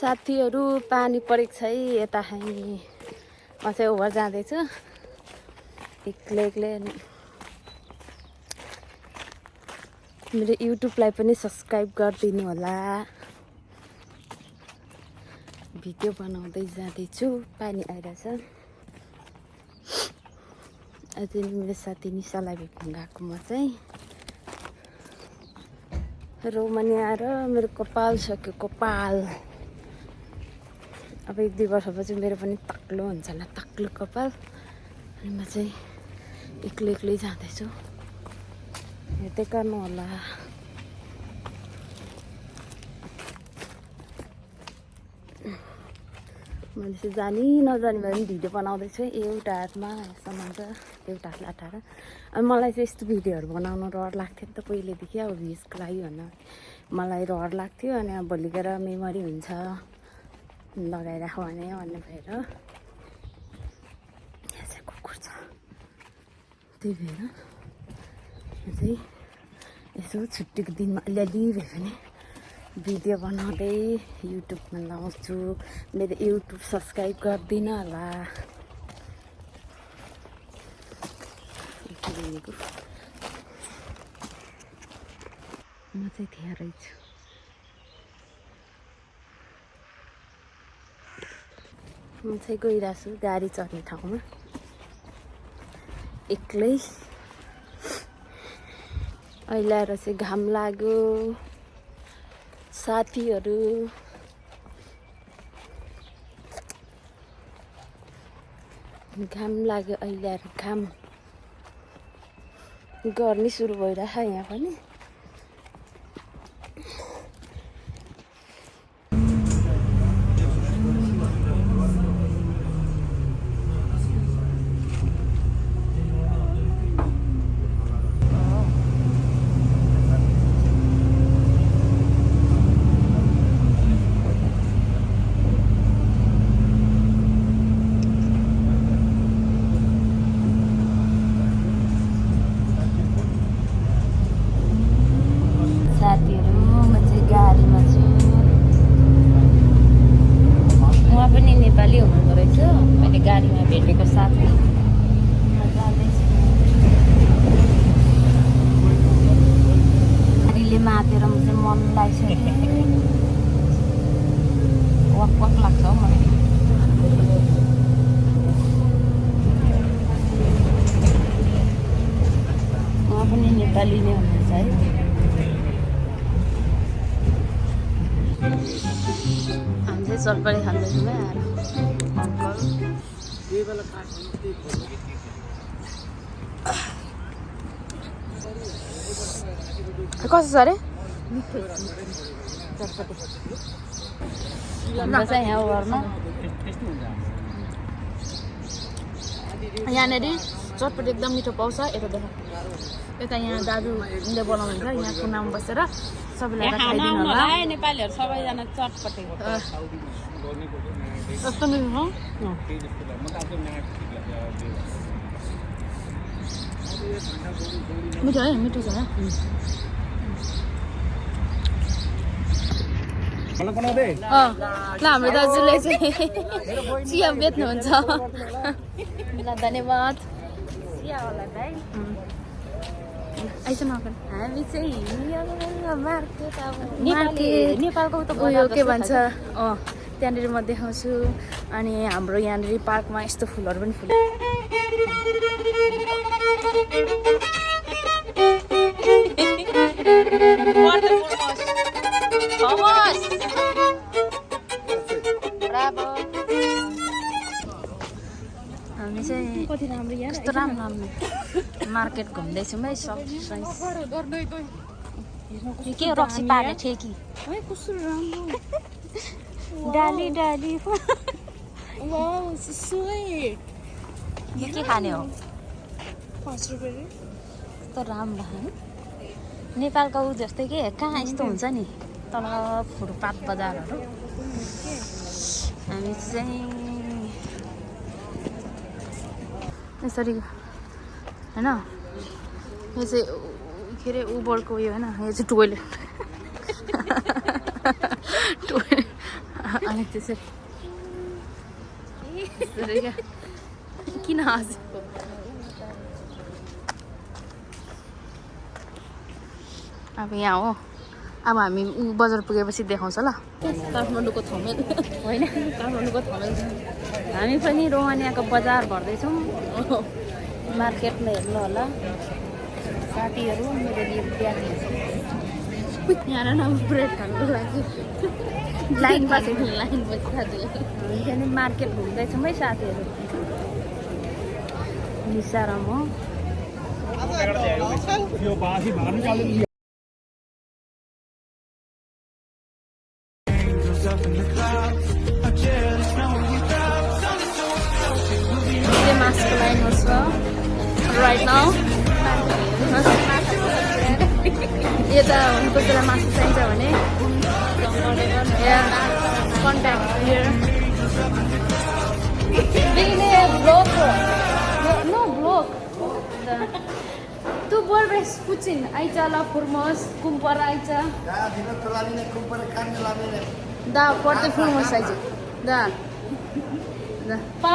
साथीहरू पानी परेको छ है यता है म चाहिँ ओभर जाँदैछु एक्लै एक्लै अनि मेरो युट्युबलाई पनि सब्सक्राइब गरिदिनु होला भिडियो बनाउँदै जाँदैछु पानी आइरहेछ आज मेरो साथी निशालाई भेट्न गएको म चाहिँ रोमनी आएर मेरो कपाल सक्यो कपाल अब 1-2 वर्षपछि मेरो पनि तक्लो हुन्छ होला तक्लो कपाल अनि म चाहिँ एक्लै एक्लै जाँदैछु हेर्दै गर्नु होला मैले चाहिँ जानी नजानी भए पनि भिडियो बनाउँदैछु एउटा हातमा सामान छ एउटा हातले अटाएर अनि मलाई चाहिँ यस्तो भिडियोहरू बनाउनु रहर लाग्थ्यो नि त पहिलेदेखि अब भ्युजको लागि भनेर मलाई रहर लाग्थ्यो अनि अब भोलि गएर मेमोरी हुन्छ लगाइराख भने भन्ने भएर यहाँ चाहिँ कुकुर छ त्यही भएर चाहिँ यसो छुट्टीको दिनमा अलिअलि भए पनि भिडियो बनाउँदै युट्युबमा लाउँछु मेरो युट्युब सब्सक्राइब गरिदिनु होला म चाहिँ त्यहाँ रहेछु म चाहिँ गइरहेको छु गाडी चढ्ने ठाउँमा एक्लै अहिले आएर चाहिँ घाम लाग्यो साथीहरू घाम लाग्यो अहिले आएर घाम गर्मी सुरु भइरहेछ यहाँ पनि गाडीमा भेटेको साथी गाडीले मातेर म चाहिँ मन लागिसक्यो वक वक लाग्छ हौ मलाई उहाँ पनि नेपाली नै हुनुहुन्छ है हामी चाहिँ चटपटी खाँदैछौँ है आएर अङ्कल कस्तो छ अरे हाम्रो चाहिँ यहाँ ओभरमा यहाँनिर चटपटी एकदम मिठो पाउँछ यता देख यता यहाँ दाजुले बनाउनुहुन्छ यहाँ कुनामा बसेर सबैलाई खाइदिनु होला नेपालीहरू सबैजना चटपटी कस्तो मिठो मिठो है मिठो छ ल हाम्रो दाजुले चाहिँ चिया बेच्नुहुन्छ ल धन्यवाद चिया होला भाइ आइस हामी चाहिँ नेपालको त उयो के भन्छ त्यहाँनिर म देखाउँछु अनि हाम्रो यहाँनिर पार्कमा यस्तो फुलहरू पनि फुल्छ हामी चाहिँ कस्तो राम्रो राम्रो मार्केट घुम्दैछौँ है सब्जी के रक्सी पार्ने ठेकी डाली डाली के खाने हो 5 रुपैयाँ कस्तो राम्रो है नेपालको उ जस्तै के कहाँ यस्तो हुन्छ नि तल फुटपाथ बजारहरू हामी चाहिँ यसरी हैन यो चाहिँ के अरे उबरको उयो हैन यो चाहिँ टोइलेट अनि त्यसरी त्यसरी क्या किन हाँसेको अब यहाँ हो अब हामी बजार पुगेपछि देखाउँछ ल काठमाडौँको थमेल होइन काठमाडौँको थमेल हामी पनि रोमानियाको बजार भर्दैछौँ मार्केटमा हेर्नु होला साथीहरू मेरो लिए बिहान यहाँ न ब्रेड खानुको लागि लाइन बसेको मार्केट घुम्दैछौँ है साथीहरू निशा र म मास्कको लाइन बस्छ राइट नाउ यता कसैलाई मासु चाहिन्छ भने contact here block no block Tu vuelves puțin. Aici la frumos, cumpăr aici. Da, vină tu la mine, cumpără carne la mine. Da, foarte frumos aici. Da. Da. Pa!